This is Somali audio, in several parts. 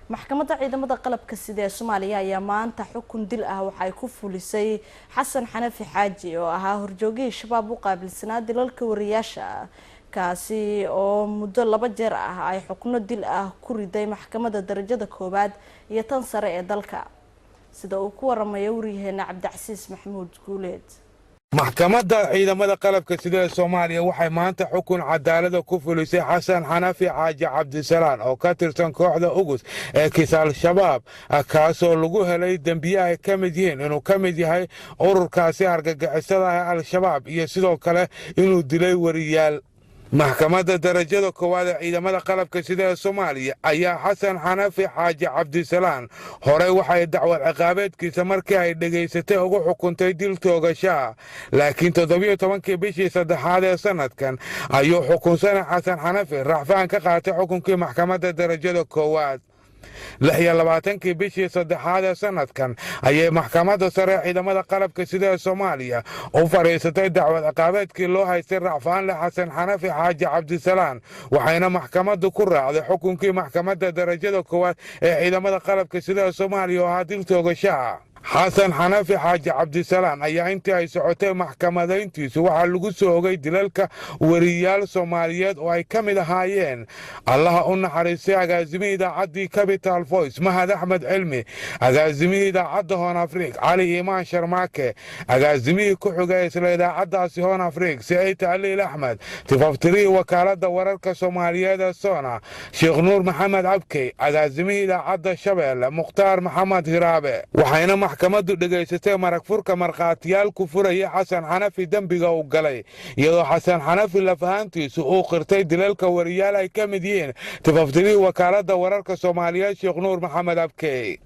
Maxkamadda ciidamada qalabka sida ee Soomaaliya ayaa maanta xukun dil ah waxay ku fulisay Xasan Xanafi Xaaji oo ahaa horjoogihii Shabaab u qaabilsanaa dilalka wariyaasha, kaasi oo muddo 2 jeer ah ay xukno dil ah ku riday maxkamadda darajada koowaad iyo tan sare ee dalka, sida uu ku waramayo waryaheena Cabdicasiis Maxamuud Guuleed. Maxkamadda ciidamada qalabka sida ee Soomaaliya waxay maanta xukun cadaalada ku fulisay Xasan Xanafi Xaaji Cabdisalaan oo ka tirsan kooxda Ugus ee Kiis Al-Shabaab, kaasoo lagu helay dembiye ay ka mid yihiin inuu ka mid yahay ururkaasi argagixisada ah Al-Shabaab iyo sidoo kale inuu dilay wariyaal. Maxkamadda darajada koowaad ee ciidamada qalabka sida ee Soomaaliya ayaa Xasan Xanafi Xaaji Cabdisalaan horey waxay dacwad ciqaabeedkiisa markii ay dhegaysatay ugu xukuntay dil toogashaa, laakiin 17-kii bishii saddexaad ee sannadkan ayuu xukunsana Xasan Xanafi racfaan ka qaatay xukunkii maxkamadda darajada koowaad. 26-kii bishii saddexaad ee sannadkan ayay maxkamadda sare ciidamada qalabka sida ee Soomaaliya u fadhiisatay dacwad ciqaabeedkii loo haystay racfaanle Xasan Xanafi Xaaji Cabdisalaan, waxayna maxkamaddu ku raacday xukunkii maxkamadda darajada koowaad ee ciidamada qalabka sida ee Soomaaliya oo ahaa dil toogashaha. Xasan Xanafi Xaaji Cabdisalaan ayaa intii ay socotay maxkamadayntiisu waxaa lagu soo ogay dilalka wariyaal Soomaaliyeed oo ay ka mid ahaayeen, Allaha u naxariistay, agaasimihii idaacaddii Capital Voice Mahad Axmed Cilmi, agaasimihii idaacadda Horn Afrik Cali Iimaan Sharmaake, agaasimihii ku xigay isla idaacaddaasi Horn Afrik Siciid Tacliil Axmed, tifaftirihii wakaaladda wararka Soomaaliyeed ee Sona Sheekh Nuur Maxamed Cabkey, agaasimihii idaacadda Shabeelle Mukhtaar Maxamed Hiraabe. Waxayna maxkamaddu dhegaysatay marag furka markhaatiyaal ku furaya Xasan Xanafi dembiga uu galay, iyadoo Xasan Xanafi lafahantiisu uu qirtay dilalka wariyaal ay ka mid yihiin tifaftirihii wakaaladda wararka Soomaaliyeed Sheekh Nuur Maxamed Abkey.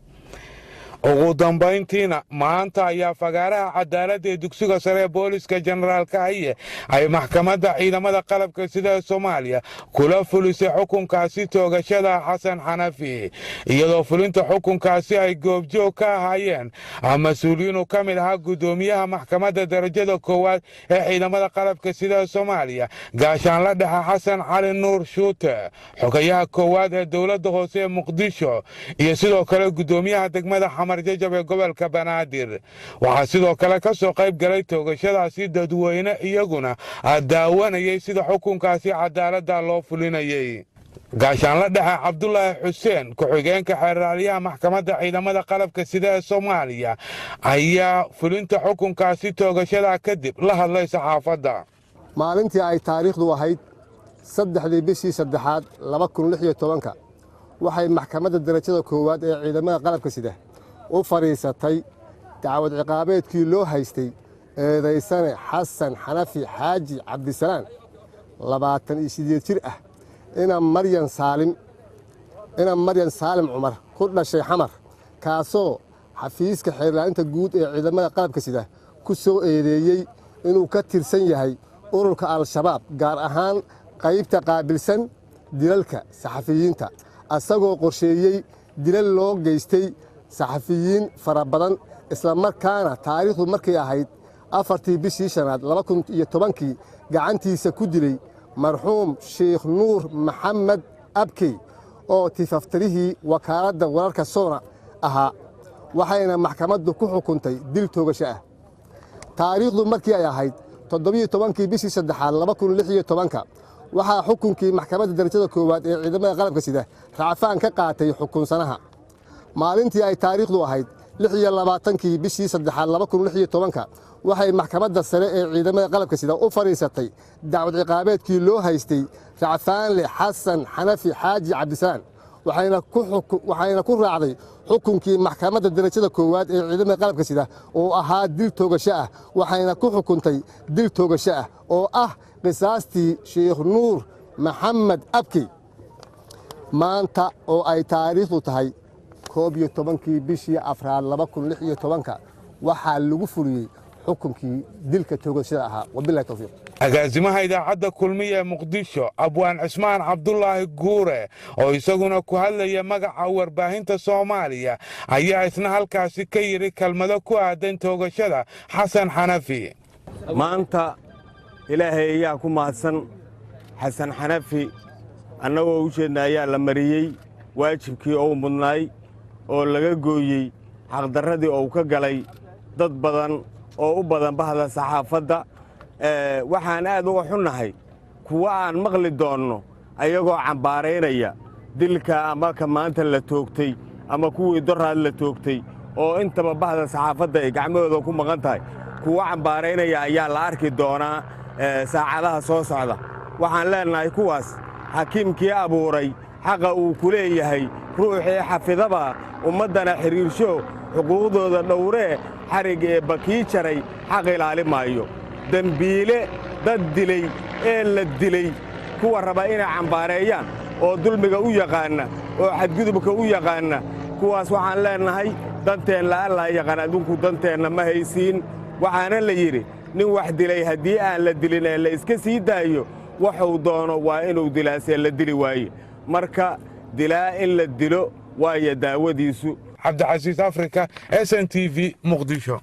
Ugu dambayntiina maanta ayaa fagaaraha cadaaladda ee dugsiga sare ee booliska Jenaraal Kahiye ay maxkamadda ciidamada qalabka sida Soomaaliya kula fulisay xukunkaasi toogashada Xasan Xanafi, iyadoo fulinta xukunkaasi ay goobjoog ka ahaayeen mas-uuliyiin uu ka mid ahaa guddoomiyaha maxkamadda darajada koowaad ee ciidamada qalabka sida Soomaaliya Gaashaanla Dhexe Xasan Cali Nuur Shuute, xogayaha koowaad ee dowladda hoose ee Muqdisho iyo sidoo kale guddoomiyaha degmada Xamar Jajab ee gobolka Banaadir. Waxaa sidoo kale ka soo qayb galay toogashadaasi dadweyne iyaguna daawanayay sida xukunkaasi cadaaladda loo fulinayay. Gaashaanla Dhexe Cabdulaahi Xuseen, ku-xigeenka xeeraalyaha maxkamadda ciidamada qalabka sida ee Soomaaliya, ayaa fulinta xukunkaasi toogashada kadib la hadlay saxaafadda. Maalintii ay taariikhdu ahayd 3-dii bishii saddexaad 2016-ka waxay maxkamadda darajada koowaad ee ciidamada qalabka sida u fadhiisatay dacwad ciqaabeedkii loo haystay eedaysane Xasan Xanafi Xaaji Cabdisalaan, 28 jir ah, ina Maryan Saalim Cumar, ku dhashay Xamar, kaasoo xafiiska xeerlaalinta guud ee ciidamada qalabka sida ku soo eedeeyey inuu ka tirsan yahay ururka Al-Shabaab, gaar ahaan qaybta qaabilsan dilalka saxafiyiinta, asagoo qorsheeyey dilal loo geystay saxafiyiin fara badan, islamarkaana taariikhdu markay ahayd 4-tii bishii shanaad 2010-kii gacantiisa ku dilay marxuum Sheikh Nuur Maxamed Abkey oo tifaftirihii wakaaladda wararka Soona ahaa. Waxayna maxkamaddu ku xukuntay dil toogasho ah. Taariikhdu markii ay ahayd 17-kii bishii saddexaad 2016-ka waxaa xukunkii maxkamadda darajada koowaad ee ciidamada qalabka sida racfaan ka qaatay xukunsanaha. Maalintii ay taariikhdu ahayd 26-kii bishii saddexaad 2016-ka waxay maxkamadda sare ee ciidamada qalabka sida u fadhiisatay dacwad ciqaabeedkii loo haystay racfaanle Xasan Xanafi Xaaji Cabdisalaan, waxayna ku raacday xukunkii maxkamadda darajada koowaad ee ciidamada qalabka sida oo ahaa dil toogasho ah, waxayna ku xukuntay dil toogasho ah oo ah qisaastii Sheikh Nuur Maxamed Abkey. Maanta oo ay taariikhdu tahay 11-kii bishii afraad 2016-ka waxaa lagu fuliyey xukunkii dilka toogashada ahaa. Wabilahi towfiiq. Agaasimaha idaacadda Kulmiya ee Muqdisho Abwaan Cismaan Cabdulaahi Guure oo isaguna ku hadlaya magaca warbaahinta Soomaaliya ayaa isna halkaasi ka yidhi kelmado ku aadan toogashada Xasan Xanafi. Maanta Ilaahay ayaa ku mahadsan. Xasan Xanafi annagoo u jeedna ayaa la mariyey Waajibkii uu mudnaay oo laga gooyey xaqdarradii uu ka galay dad badan oo u badan bahda saxaafadda. Waxaan aad uga xunnahay kuwa aan maqli doonno ayagoo cambaaraynaya dilka ama ka maanta la toogtay ama kuwii doraad la toogtay, oo intaba bahda saxaafadda ay gacmahooda ku maqan tahay. Kuwa cambaaraynaya ayaa la arki doonaa saacadaha soo socda. Waxaan leennahay kuwaas, xakiimkii abuuray xaqa uu ku leeyahay ruuxii xafidaba, ummaddana xidhiirsho, xuquuqdooda dhowree, xarig ee bakii jaray xaq ilaali maayo. Dembiile dad dilay ee la dilay kuwa raba inay cambaareeyaan oo dulmiga u yaqaanna oo xadgudubka u yaqaanna, kuwaas waxaan leennahay, danteenna Allaa yaqaan, adinku danteenna ma haysiin. Waxaana la yidhi, nin wax dilay haddii aan la dilin ee la iska sii daayo, waxuu doono waa inuu dilaasee la dili waaye. Marka dilaa in la dilo waayo daawadiisu. Cabdicasiis Africa, SNTV, Muqdisho.